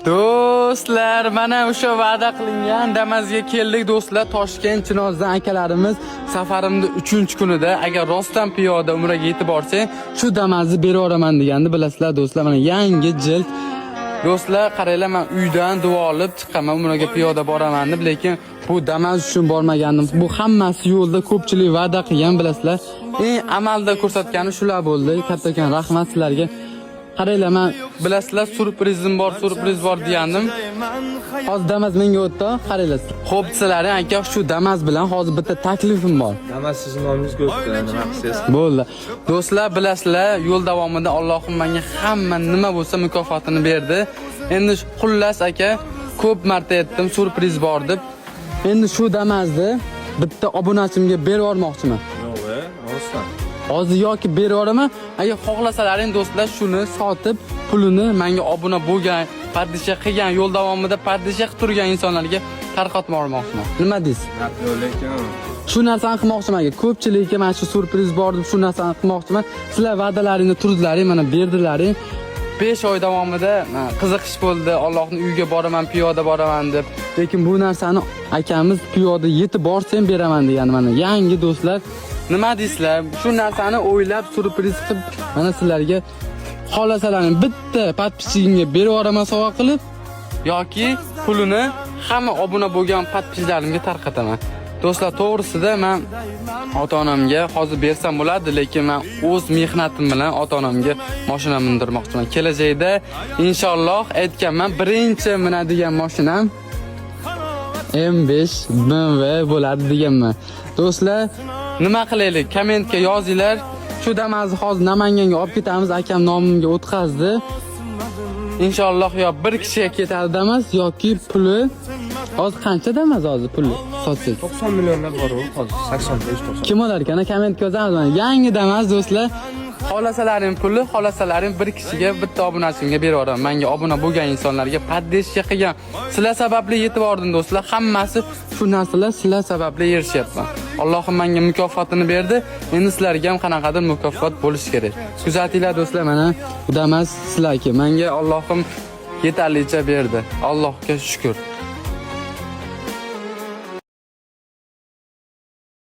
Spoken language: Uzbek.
Do'stlar, mana o'sha va'da qilingan Damazga keldik do'stlar. Toshkent Chinozdan akalarimiz safarimni 3-kunida agar rostdan piyoda umraga yetib borsang, shu Damazni berib yuboraman degandi, bilasizlar do'stlar, mana yangi jild. Do'stlar, qaranglar, men uydan duo olib chiqqanman, umraga piyoda boraman deb, lekin bu Damaz uchun bormagandim. Bu hammasi yo'lda ko'pchilik va'da qilgan, bilasizlar. Eng amalda ko'rsatgani shular bo'ldi. Kattakon rahmat sizlarga. Qaranglar, men bilasizlar, syurprizim bor, syurpriz bor degandim. Hozir Damaz menga o'tdi, qaranglar. Xo'p, sizlar aka, shu Damaz bilan hozir bitta taklifim bor. Damas sizni nomingizga o'tdi, nima qilsangiz. Bo'ldi. Do'stlar, bilasizlar, yo'l davomida Allohim menga hamma nima bo'lsa mukofotini berdi. Endi xullas aka, ko'p marta aytdim, syurpriz bor deb. Endi shu Damazni bitta obunachimga berib yubormoqchiman. Yo'q, rostdan. Hozir yoki berib yuboraman, agar xohlasalaring do'stlar, shuni sotib, pulini menga obuna bo'lgan, поддержка qilgan, yo'l davomida поддержка qilib turgan insonlarga tarqatib yubormoqchiman. Nima deysiz? Gap yo'q, lekin Shu narsani qilmoqchiman aka. Ko'pchilikka mana shu syurpriz bor deb shu narsani qilmoqchiman. Sizlar va'dalaringni turdilaring, mana berdilaring. 5 oy davomida qiziqish bo'ldi. Allohning uyiga boraman, piyoda boraman deb. Lekin bu narsani akamiz piyoda yetib borsam beraman degani mana yangi do'stlar. Nima deysizlar? Shu narsani o'ylab syurpriz qilib mana sizlarga xohlasalaring bitta подписчигimga berib yuboraman sovg'a qilib yoki pulini hamma obuna bo'lgan подписчиlarimga tarqataman. Do'stlar, to'g'risida men ota-onamga hozir bersam bo'ladi, lekin men o'z mehnatim bilan ota-onamga mashina mindirmoqchiman. Kelajakda inshaalloh aytganman, birinchi minadigan mashinam M5 BMW bo'ladi deganman. Do'stlar, nima qilaylik? Kommentga yozinglar. Shu Damazni hozir Namanganga olib ketamiz. Akam nomimga o'tkazdi. Inshaalloh yo bir kishiga ketadi Damas yoki puli hozir qancha Damas hozir puli sotsangiz? 90 millionlar bor u hozir, 85 90. Kim olar ekan? Kommentga yozamiz. Mana yangi Damas do'stlar. Xohlasalaring puli, xohlasalaring bir kishiga, bitta obunachimga berib yuboraman. Menga obuna bo'lgan insonlarga, поддержка qilgan. Sizlar sababli yetib bordim do'stlar. Hammasi shu narsalar sizlar sababli erishyapman. Allohim menga mukofotini berdi. Endi sizlarga ham qanaqadir mukofot bo'lishi kerak. Kuzatinglar do'stlar, mana bu Damas sizlarga. Menga Allohim yetarlicha berdi. Allohga shukr.